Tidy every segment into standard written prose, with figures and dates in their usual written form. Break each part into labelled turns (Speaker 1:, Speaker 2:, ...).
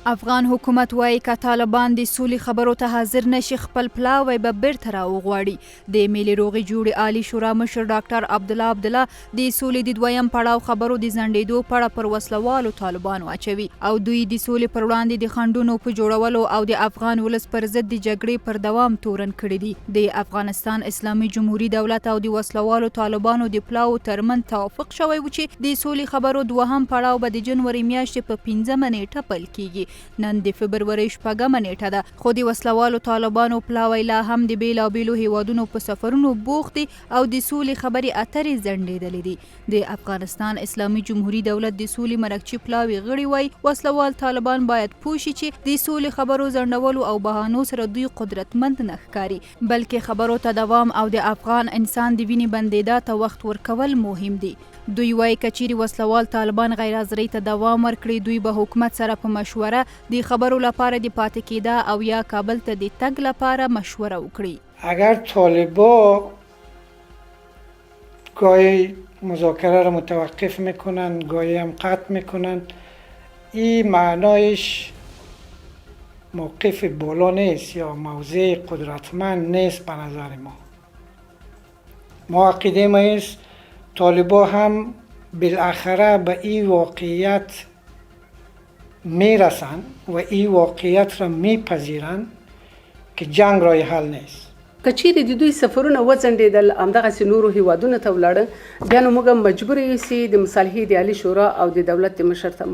Speaker 1: افغان حکومت وايي که طالبان د سولې خبرو ته حاضر نه شي خپل پلاوی به بیرته راوغواړي. د ملي روغې جوړې عالي شورا مشر ډاکټر عبدالله عبدالله د سولې د دویم پړاو خبرو د ځنډېدو پړه پر وسله والو طالبانو اچوي او دوی د سولې پر وړاندې د خنډونو په جوړولو او د افغان ولس پر ضد د جګړې پر دوام تورن کړي دي. د افغانستان اسلامي جمهوري دولت او د وسله والو طالبانو د پلاوو ترمنځ توافق شوی و چې د سولې خبرو دوهم پړاو به د جنوري میاشتې په پنځمه نېټه پیل کېږي. نن د فبرورۍ شپږمه نېټه ده، خو د وسله والو طالبانو پلاوی لا هم د بېلابېلو هېوادونو په سفرونو بوخت دی او د سولې خبرې اترې ځنډېدلې دي. د افغانستان اسلامي جمهوري دولت د سولې مرکچي پلاوي غړي وايي، وسله وال طالبان باید پوه شي چې د سولې خبرو ځنډولو او بهانو سره دوی قدرتمند نه ښکاري، بلکې خبرو ته دوام او د افغان انسان د وینې بندېدا ته وخت ورکول مهم دي. دوی وايي، که چېرې وسله وال طالبان غیرحاضرۍ ته دوام ورکړي، دوی به حکومت سره په مشوره د خبرو لپاره د پاتې کېدا او یا کابل ته د تګ لپاره مشوره وکړي.
Speaker 2: اگر طالبا گاهی مذاکره را متوقف میکنن گاهی هم قطع میکنن این معنایش موقف بالا نیست یا موضع قدرتمند نیست به نظر ما ما عقیده ما است طالبا هم بالاخره به این واقعیت میرسند و این واقعیت را میپذیرند که جنگ راه حل نیست.
Speaker 3: که چیرې د دوی سفرونه وځنډېدل، همدغسې نورو هېوادونو ته ولاړل، بیا نو موږ مجبور یو چې د مصالحې د عالي شورا او د دولت د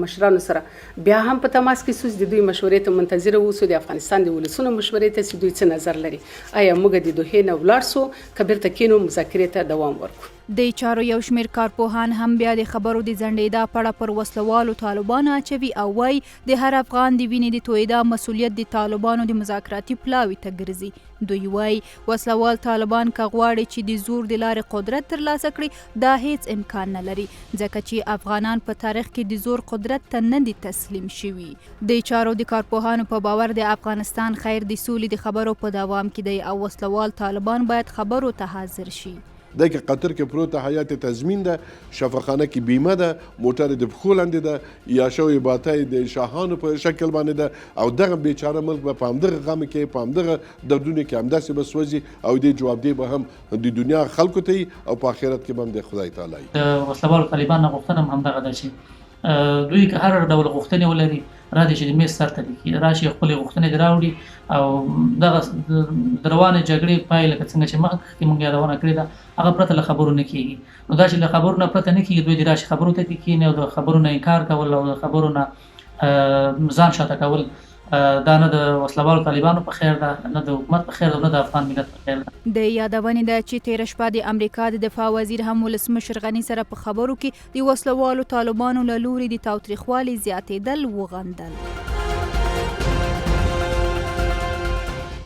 Speaker 3: مشرانو سره بیا هم په تماس کې شو چې د دوی مشورې ته منتظر اوسو، د افغانستان د ولسونو مشورې ته چې دوی څه نظر لري، ایا موږ د دوحې نه ولاړ شو که بیرته کینو مذاکرې ته دوام ورکړو.
Speaker 1: د چارو یو شمېر کارپوهان هم بیا د خبرو د ځنډېدا پړه پر وسله والو طالبانو اچوي او وايي، د هر افغان د وینې د تویېدا مسوولیت د طالبانو د مذاکراتي پلاوي ته ګرځي. دوی وايي، وسله وال طالبان که غواړي چې د زور د لارې قدرت ترلاسه کړي، دا هېڅ امکان نه لري، ځکه چې افغانان په تاریخ کې د زور قدرت ته نه دي تسلیم شوي. د چارو د کارپوهانو په باور د افغانستان خیر د سولې د خبرو په دوام کې دی او وسله وال طالبان باید خبرو ته حاضر شي.
Speaker 4: دی که قطر کې پروت ده حیات یې تضمین ده، شفاخانه کې بیمه ده، موټر یې د پښو لاندې ده، یا شوې باته یې د شاهانو په شکل باندې ده او دغه بیچاره ملک به په همدغه غم کې په همدغه دردونو کې همداسې به سوځي او دې جوابدې به هم د دنیا خلکو ته وي او په آخرت کې به هم د خدای تعالی وي.
Speaker 5: د وسله والو طالبانو غوښتنه هم همدغه ده چې دوی که هر ډول غوښتنې ولري را دي چې د میز سر ته دي راشي خپلې غوښتنې دې راوړي او دغه د روانې جګړې پای لکه څنګه چې مخکې مونږ یادونه کړې ده هغه پرته له خبرو نه کیږي نو دا چې له خبرو نه پرته نه کیږي دوی دې راشي خبرو ته دې کیني او د خبرو نه انکار کول او د خبرو نه ځان شاته کول دا نه د وسلوالو طالبانو په خیر ده نه د حکومت په خیر ده نه د افغان ملت په خیر ده.
Speaker 1: د یادونې ده چې تېره شپه د امریکا د دفاع وزیر هم ولسمشر غني سره په خبرو کې د وسله والو طالبانو له لوري د تاوتریخوالي زیاتېدل وغندل.